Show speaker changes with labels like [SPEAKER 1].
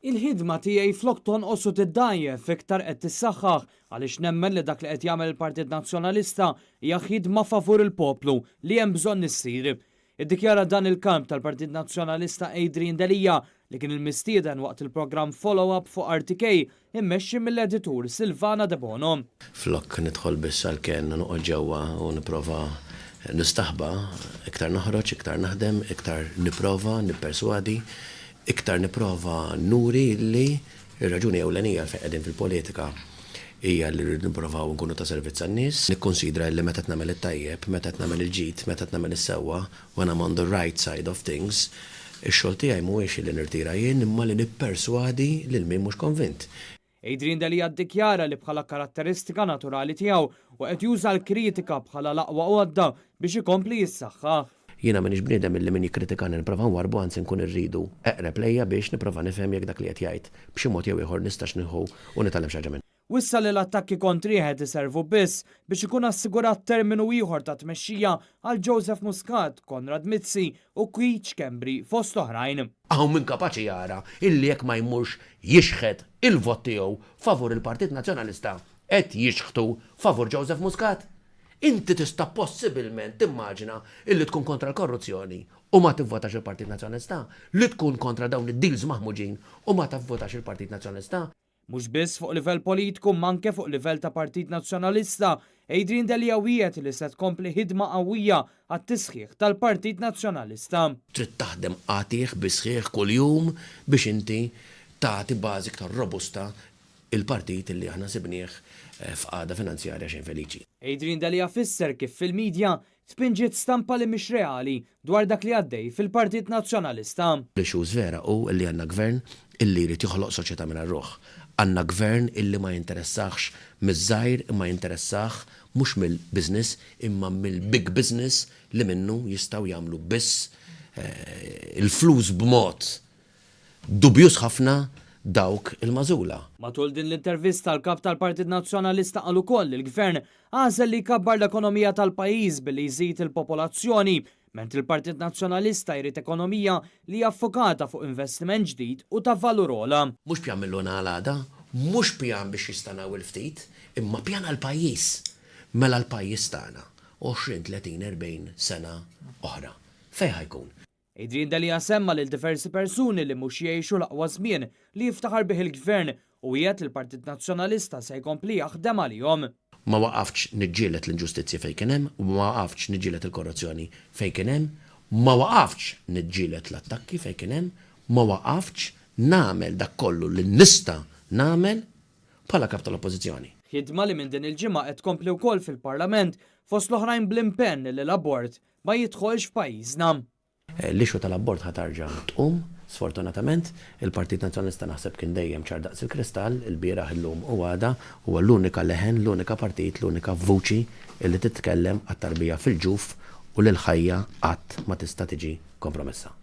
[SPEAKER 1] Il-ħidma tiegħi flok tonqos u tiddgħajjef iktar qed tissaħħaħ għaliex nemmen li dak li qed jagħmel il-Partit Nazzjonalista hija ħidma favur il-poplu li hemm bżonn issir. Iddikjara dan il-Kap tal-Partit Nazzjonalista Adrian Delia li kien il-mistieden waqt il-programm Follow Up fuq RTK immexxi mill-editur Silvana Debono.
[SPEAKER 2] Flok nidħol biss għall-kenn u noqgħod ġewwa u nipprova nistaħba, iktar noħroġ, iktar naħdem, iktar nipprova nipperswadi, iktar nipprova nuri li r-raġuni ewlenija għalfejn qegħdin fil-politika hija li rridu nipprovaw nkunu ta' servizz għan-nies. Nikkunsidra li meta qed nagħmel it-tajjeb, meta qed nagħmel il-ġid, meta qed nagħmel is-sewwa, when I'm on the right side of things, ix-xogħol tiegħi mhuwiex li nirtira jien imma li nipperswadi lil min mhux konvint.
[SPEAKER 1] Adrian Delia ddikjara li bħala karatteristika naturali tiegħu u qed juża l-kritika bħala l-aqwa għodda biex ikompli jissaħħaħ.
[SPEAKER 2] Jiena m'iniex bniedem illi min jikkritikani nipprova nwarrbu anzi nkun irridu eqreb lejja biex nipprova nifhem jekk dak li qed jgħid b'xi mod jew ieħor nistax nieħu u nitgħallem xi ħaġa minnu.
[SPEAKER 1] Wissa li l-attakki kontrih qed iservu biss biex ikun assigurat terminu ieħor ta' tmexxija għal Joseph Muscat, Konrad Mizzi u Keith Schembri fost oħrajn.
[SPEAKER 2] Hawn min kapaċi jara illi jekk ma jmurx jixħet il-vot tiegħu favur il-Partit Nazzjonalista qed jixħtu favur Joseph Muscat? Inti tista' possibilment timmaġina illi tkun kontra l-korruzzjoni u ma tivvotax il-Partit Nazzjonalista? Li tkun kontra dawn id-deals maħmuġin u ma tavvotax il-Partit Nazzjonalista?
[SPEAKER 1] Mhux biss fuq livell politiku imma anke fuq livell ta' Partit Nazzjonalista, Adrian Delia wiegħed li se tkompli ħidma qawwija għat-tisħiħ tal-Partit Nazzjonalista.
[SPEAKER 2] Trid taħdem qatigħ bi sħiħ kuljum biex inti tagħti bażi iktar robusta il-partit li aħna sibnieh f'qagħda finanzjarja xejn feliċi.
[SPEAKER 1] Adrian Delia fisser kif fil-media tpinġiet stampa li mhix reali dwar dak li għaddej fil-Partit Nazzjonalista.
[SPEAKER 2] L-issues vera hu li għandna gvern illi jrid joħloq soċjetà mingħajr ruħ. Għandna gvern illi ma jinteressahx miż-żgħir imma jinteressah mhux mill-business imma mill-big business li minnu jistgħu jagħmlu biss il-flus b'mod dubjuż ħafna dawk il-magħżula.
[SPEAKER 1] Matul din l-intervista l-Kap tal-Partit Nazzjonalista qal ukoll li l-Gvern għażel li jkabbar l-ekonomija tal-pajjiż billi jżid il-popolazzjoni, mentri l-Partit Nazzjonalista jrid ekonomija li hija ffokata fuq investiment ġdid u ta' valur ogħla.
[SPEAKER 2] Mhux pjan mil-lum għal għada, mhux pjan biex jistanaw il-ftit, imma pjan għall-pajjiż. Mela l-pajjiż tagħna, 20, 30, 40 sena oħra, fejn ħa jkun?
[SPEAKER 1] Adrian Delia semma lil diversi persuni li mhux jgħixu l-aqwa żmien li jiftaħar bih il-Gvern u wiegħed li l-Partit Nazzjonalista se jkompli jaħdem għalihom.
[SPEAKER 2] Ma waqaftx niġġieled l-inġustizzji fejn kien hemm, ma waqaftx niġġieled il-korruzzjoni fejn kien hemm, ma waqaftx niġġieled l-attakki fejn kien hemm, ma waqaftx nagħmel dak kollu li nista' nagħmel bħala Kap tal-Oppożizzjoni.
[SPEAKER 1] Ħidma li minn din il-ġimgħa qed tkompli wkoll fil-Parlament, fost l-oħrajn bl-impenn li l-abort ma jidħolx f'pajjiżna.
[SPEAKER 2] L-issue tal-abort ħa tarġa' tqum, sfortunatament. Il-Partit Nazzjonalista naħseb kien dejjem ċar daqs il-kristall, ilbieraħ, illum u għada, huwa l-unika leħen, l-unika partit, l-unika vuċi li titkellem għat-tarbija fil-ġuf u li l-ħajja qatt ma tista' tiġi kompromessa.